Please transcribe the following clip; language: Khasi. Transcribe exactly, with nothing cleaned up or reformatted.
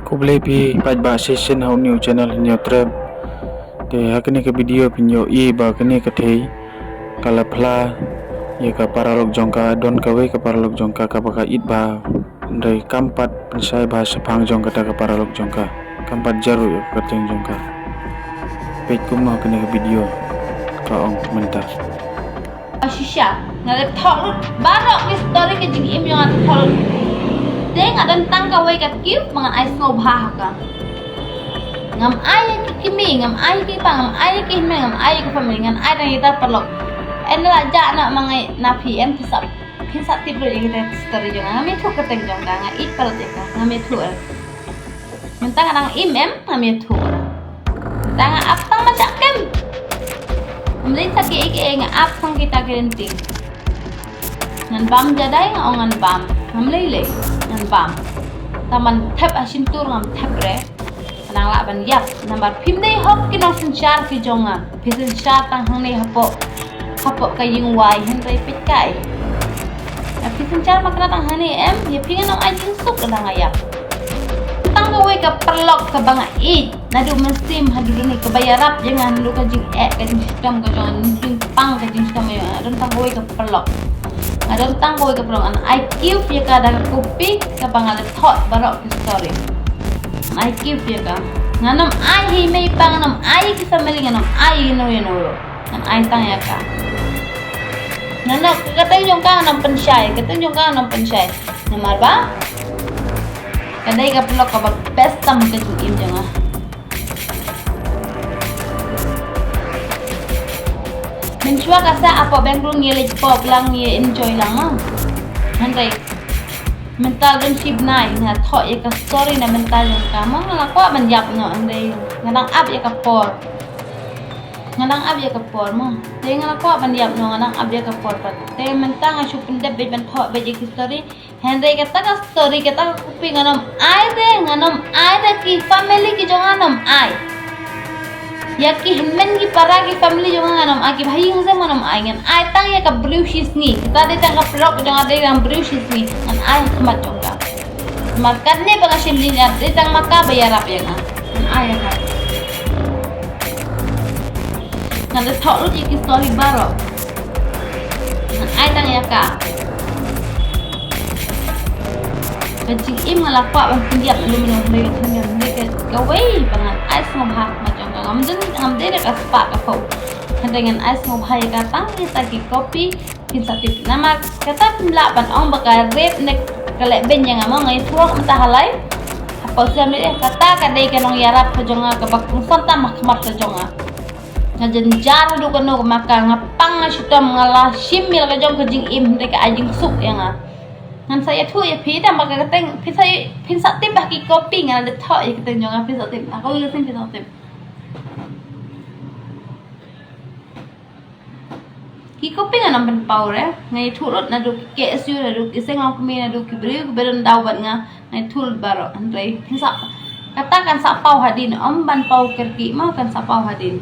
Khublei phi paidbah shisien ha une u channel Hynñiewtrep. Te ha kane ka video phin ïohi ba kane ka thei ka la phla ïa ka paralok jong ka, don kawei ka paralok jong ka kaba ka ïeit bha, hynrei kam pat pynshai bha shaphang jong kata ka paralok jong ka, kam pat jaru ïa ka kyrteng jong ka. Peit kumno ha kane ka video ka ong mynta. Shisha, nga la thoh lut baroh ki story ka jingim jong nga, thoh lut. Te nga don tang kawei ka kiew ba ngan ai sngewbha ha ka. Ngam ai ïa ki kmie, ngam ai ïa ki kpa, ngam ai ïa ki hynmen, ngam ai ïa ki family, ngan ai tang ïa kita paralok. Ynda la jah noh ma nga na phi em, phin sa, phin sa tip lut ïa kita story jong nga. Ngam ïathuh kyrteng jong ka, nga ïeit palat ïa ka, ngam ïathuh. Mynta nga dang im em, ngam ïathuh. Mynta nga ap tang ma sha kem. Ngam lei sa kiei kiei, nga ap tang kita ki ryntih. Ngan bam jadai, nga ong ngan bam. Ngam lei lei, ngan bam. Tang ban thep ha shyntur ngam thep re. Nang lah ban ïap. Namar phim dei hok ki nongsynshar ki jong nga. Phi synshar tang hangne hapoh, hapoh ka ïing wai, hynrei peit kai. Phi synshar ma kane tang hangne em, ïa phi ngan ong ai jingsuk lada nga ïap. Tang kawei ka paralok kaba nga ïeit naduh mynsiem haduh lynti, kaba ïarap ïa nga naduh ka jingeh, ka jingshitom ka jong nga, jingpang ka jingshitom ïa nga. Don tang kawei ka paralok. Nga don tang kawei ka paralok, ngan ai kiew ïa ka da ka copy kaba nga la thoh baroh ki story. Ngan ai kiew ïa ka. Ngan ym ai ha i mei i pa, ngan ym ai ha ki family, ngan ym ai ïa no ïa no ruh. Ngan ai tang ïa ka. Ngan ym, ka kyrteng jong ka ngan ym pynshai, ka kyrteng jong ka ngan ym pynshai. Namar ba ka dei ka paralok kaba best tam ka jingim jong nga. Mynshuwa ka sah hapoh Bangalore ngi leit pop lang, ngi enjoy lang ma. Hynrei mynta don shi bnai nga thoh ïa ka story na bynta jong ka ma, nga la kwah ban ïap noh, hynrei nga dang ap ïa ka por. Nga dang ap ïa ka por ma. Te nga la kwah ban ïap noh, nga dang ap ïa ka por pat. Te mynta nga shu pyndep beit ban thoh beit ïa ki story. Hynrei kata ka story, kata ka copy ngan ym ai re, ngan ym ai re, ki family ki jong nga ngan ym ai. Ïa ki hynmen ki para ki family jong nga ngan ym ai, ki bahaïing sem ngan ym ai, ngan ai tang ïa ka briew shisngi. Kata dei tang ka paralok jong nga, dei tang briew shisngi. Ngan ai ha khmat jong ka. Namar kane ba nga shim jingïap dei tang ma ka ba ïarap ïa nga. Ngan ai ïa ka. Ngan da thoh lut ïa ki story baroh. Ngan ai tang ïa ka. Ka jingim nga la kwah ban pynïap na lum lum, hynrei ka jingim hynrei ka, kawei ba ngan ai sngewbha ma jong ka, ngam dei, ngam dei da ka spah ka phew. Hynrei ngan ai sngewbha ïa ka tang ïa kita ki copy. Phin sa tip namar kata phim lah ban ong ba ka rape ne ka leh beiñ ïa nga mo, nga ïathuh mynta ha live. Hapoh social media, kata ka dei ka nongïarap ka jong nga kaba kongsan tam ha khmat ka jong nga. Nga jynjar haduh kano ma ka, nga pang, nga shitom, nga la shim ïa la ka jong ka jingim, hynrei ka ai jingsuk ïa nga. Ngan sa ïathuh ïa phi tang ba ka kyrteng, phin sa, phin sa tip ba ki copy nga la thoh ïa ka kyrteng jong nga, phin sa tip. Ha kawei ka sien phin sa tip. Ki copy ngan ym pynpaw re, nga ïathuh lut naduh ki K S U, naduh ki seng longkmie, naduh ki briew kiba don daw bad nga, nga ïathuh lut baroh, hynrei phin sa, kata kan sa paw hadien, ym ban paw kyrkieh mo, kan sa paw hadien.